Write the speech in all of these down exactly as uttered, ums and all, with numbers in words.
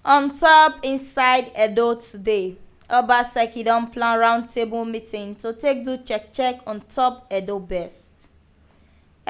On top inside Edo today, Obaseki don plan roundtable meeting to take do check check on top Edo best.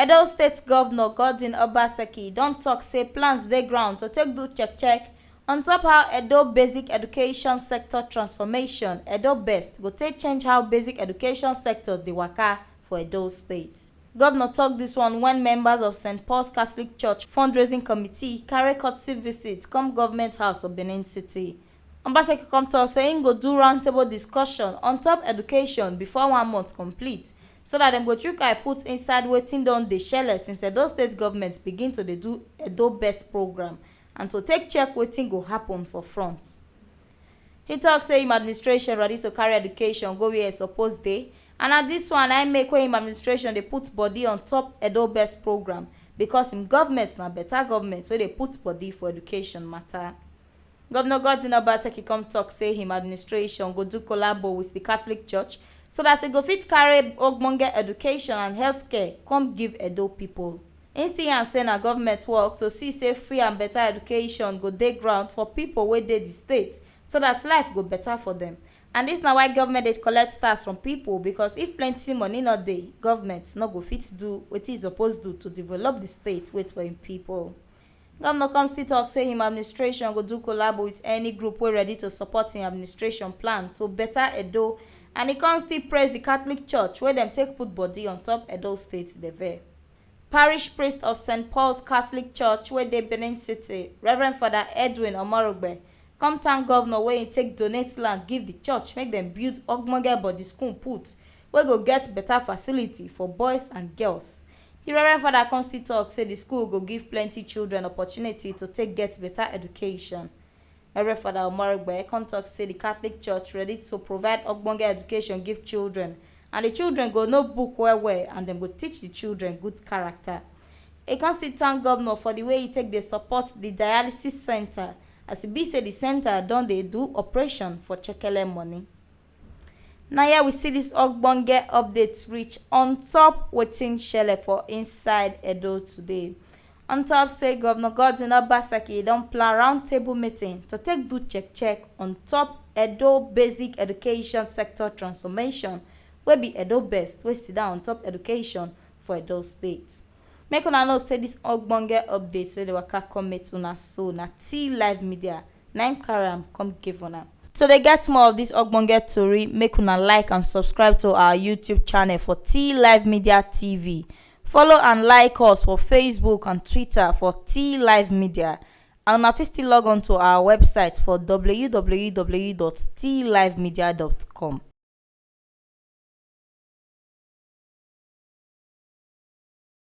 Edo State Governor Godwin Obaseki don talk say plans dey ground to take do check check on top how Edo basic education sector transformation, Edo best, go take change how basic education sector dey waka for Edo State. Governor talk this one when members of Saint Paul's Catholic Church fundraising committee carry courtesy visit come government house for Benin City. Obaseki come talk say im go do roundtable discussion on top education before one month complete, so that dem go chook eye put inside wetin don dey shele since Edo State government begin to dey do Edo Best program and to take check wetin go happen for front. He talk say im administration ready to carry education go where e suppose dey, and na this one na im make wey im administration dey put body on top Edo Best program, because im government na better government wey dey put body for education matter. Governor Godwin Obaseki come talk say im administration go do collabo with the Catholic Church so that e go fit carry ogbonge education and healthcare come give Edo people. Im still yarn say na government work to see say free and better education go dey ground for people wey dey the state, so that life go better for them. And this na why government dey collect tax from people, because if plenty money no dey, government no go fit do wetin e suppose do to develop the state wey for im people. Governor come still talk say im administration go do collabo with any group wey ready to support im administration plan to better Edo, and e come still praise the Catholic Church wey dem take put body on top Edo State deve. Parish priest of Saint Paul's Catholic Church wey dey Benin City, Reverend Father Edwin Omorogbe, come thank governor wey e take donate land give the church make dem build ogbonge body school put, wey go get better facility for boys and girls. The Reverend Father come still talk say the school go give plenty children opportunity to take get better education. Reverend Father Omorogbe come talk say the Catholic Church ready to provide ogbonge education give children, and the children go know book well well and dem go teach the children good character. E come still thank governor for the way e take dey support the dialysis center, as e be say the center don dey do operation for chekele money. Na here we see this ogbonge update reach on top wetin shele for inside Edo today. On top say Governor Godwin Obaseki don plan roundtable meeting to take do check check on top Edo basic education sector transformation, wey be Edo Best, wey sit down on top education for Edo State. Make una know say this ogbonge update wey dey waka come meet una so na T Live Media na im carry am come give una. To dey get more of this ogbonge tori, make una like and subscribe to our YouTube channel for T Live Media T V. Follow and like us for Facebook and Twitter for T Live Media. And una fit still log on to our website for w w w dot t live media dot com.